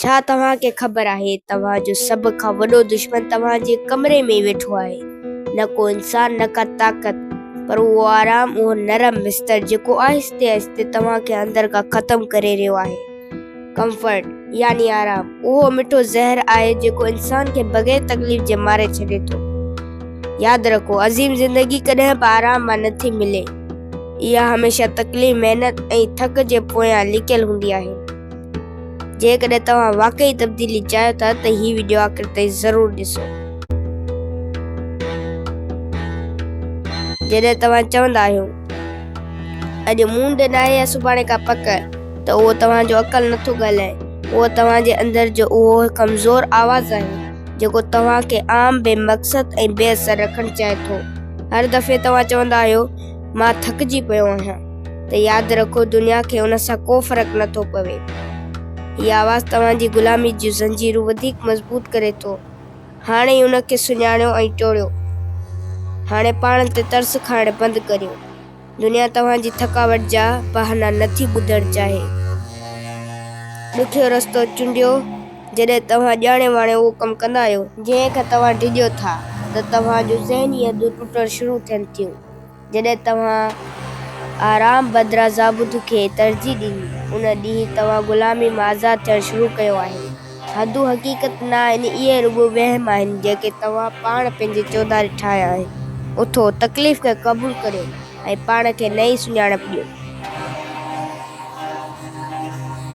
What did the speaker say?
ڇا توهان کي خبر آهي توهان جو سڀ کان وڏو دشمن توهان جي ڪمري ۾ ئي ويٺو آهي؟ نه ڪو انسان نه ڪا طاقت پر اهو آرام اهو نرم بستر جيڪو آهستي آهستي توهان کي اندر کان ختم ڪري رهيو آهي. ڪمفرٽ يعني آرام اهو مٺو زهر آهي جيڪو انسان کي بغير تڪليف جي ماري ڇڏي ٿو. ياد رکو عظيم زندگي ڪڏهن به آرام مان نٿي ملي. اها هميشه تڪليف، محنت ۽ ٿڪ جي پويان لڪيل هوندي آهي. جيڪڏهن توهان واقعي تبديلي چاهيو ٿا ته هي وڊيو آخر تائين ضرور ڏسو. جڏهن توهان چوندا آهيو اڄ مونڊ ناهي يا سڀاڻي کان پڪ ته اهو توهان جو عقل نٿو ڳالهائي اهو توهان جي اندر جو اهو ڪمزور آواز آهي جيڪو توهان کي عام بي مقصد ۽ بي اثر رکڻ چاهي ٿو. هر دفعي توهان چوندا آهيو مان ٿڪجي پيو آهيان ته ياد رکو دنيا کي ان سان ڪو فرق نه ٿو پوي. هي آواز توهان جي غلامي جون زنجيرون وڌيڪ مضبوط ڪري ٿو. هاڻي ئي ان کي سڃاڻيو ۽ ٽوڙيو. هاڻي پاڻ تي ترس کائڻ بند ڪريو. دنيا توهان جي ٿڪاوٽ جا بهانا نه ٿي ٻڌڻ چاهي. ڏکيو رستو چونڊيو، جڏهن توهان ڄاڻي واڻي اهو ڪم ڪندا آهيو، جنهن کان توهان ڊڄو ٿا ته توهان جون ذهني حدون ٽٽڻ شروع ٿين ٿيون. جڏهن توهان آرام بدران ضابطو کي ترجيح ڏني، ان ڏينهن توهان غلامي مان آزاد ٿيڻ شروع ڪيو آهي. حدون حقيقت نه آهن، اهي رڳو وهم آهن، جيڪي توهان پاڻ پنهنجي چوڌاري ٺاهيا آهن. اٿو، تڪليف کي قبول ڪريو ۽ پاڻ کي نئين سڃاڻپ ڏيو.